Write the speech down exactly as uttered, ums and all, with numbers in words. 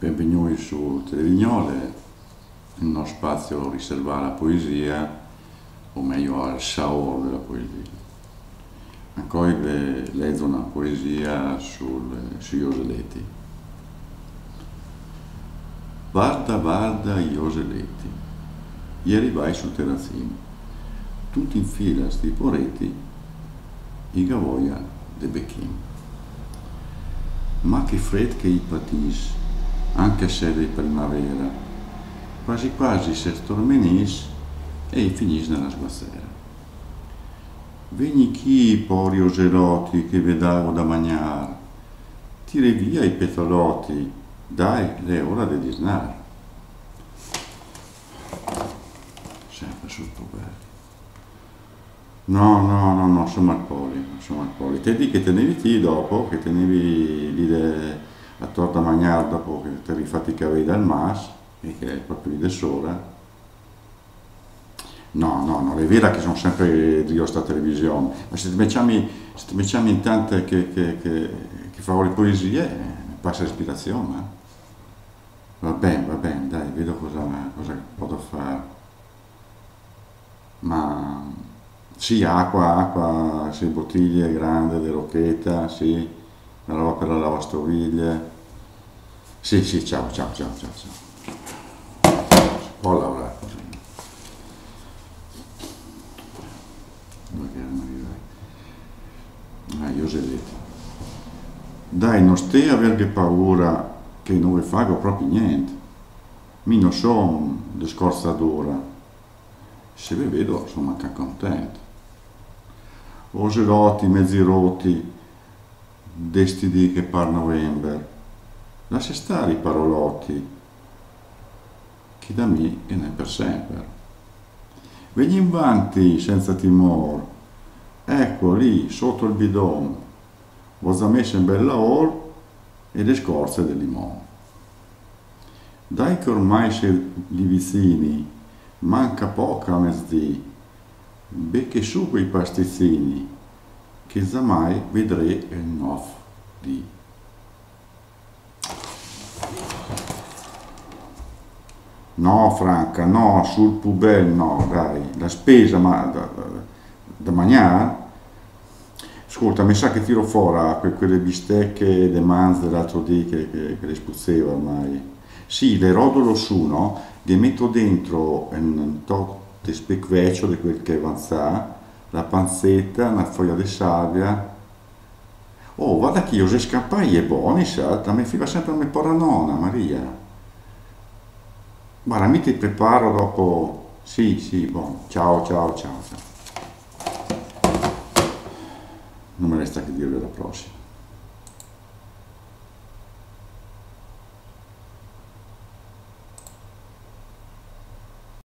Benvegnui su Televignole, el nostro spazio riservà a la poesia, o mejo, al saor de la poesia. Ancoi ve lezo na poesia sul, sui oseleti. Varda, varda i oseleti, i è rivai sul terazin, tuti in fila sti poreti, i ga voia de bechin. Ma che fred che i patis, anca se l'è primavera, quasi quasi se stormenis e i finis nela sguazera. Vegni chi, pori oseloti, che ve dago da magnar, tirè via i petaloti, dai, l'è ora de disnar. Senpre sul pubel. No, no, no, no, so malpoli, so malpoli. Te disi che te ne vegnivi ti dopo, che te ne vegnivi lì de, ator da magnar dopo che te eri fati i cavei dal mas, e che l'è proprio lì de sora. No, no, no, l'è vera che son senpre drio sta television, ma se te me ciami, se te me ciami intant che, che, che, che fago le poesie, eh, me pasa l'ispirasion, eh. Va ben, va ben, dai, vedo cosa, cosa podo far. Ma sì, acua, acua, sì, botiglie grande de rocheta, sì, la roba per la lavastoviglie. Sì, sì, ciao, ciao, ciao, ciao, ciao. Si pol lavorar cusì. Magari, magari, dai. Ah, i oseleti. Dai, no sté averghe paura che no ve fago proprio gnente. Mi no son de scorza dura. Se ve vedo, son anca content. Oseloti mezi roti, de sti dì che par november, lasè star i paroloti, che da mi ghe n'è per senper. Vegnì vanti senza timor, eco lì, soto el bidon, vo za meso in bel laor e le scorze de limon. Dai che ormai se lì vizini, manca poco a mezdì, beche su quei pastizini, che zamai vedrè el nov dì. No, Franca, no, sul pubel no, dai, la spesa, ma da, da, da magnar? Scolta, me sa che tiro fora que-, quele bisteche de manzo de l'altro dì che, che, che le spuzeva ormai. Sì, le rodolo su, no? Ghe meto dentro un toc de spec vecio de quel che è vanzà, la panzeta, na foia de salvia. Oh, varda chi, i oseleti scanpai i è boni, sa, la me fila senpre me pora nona, Maria. Varda, mi te preparo dopo. Sì, sì, bon. Ciao, ciao, ciao, ciao. No me resta che dirve a la prosima.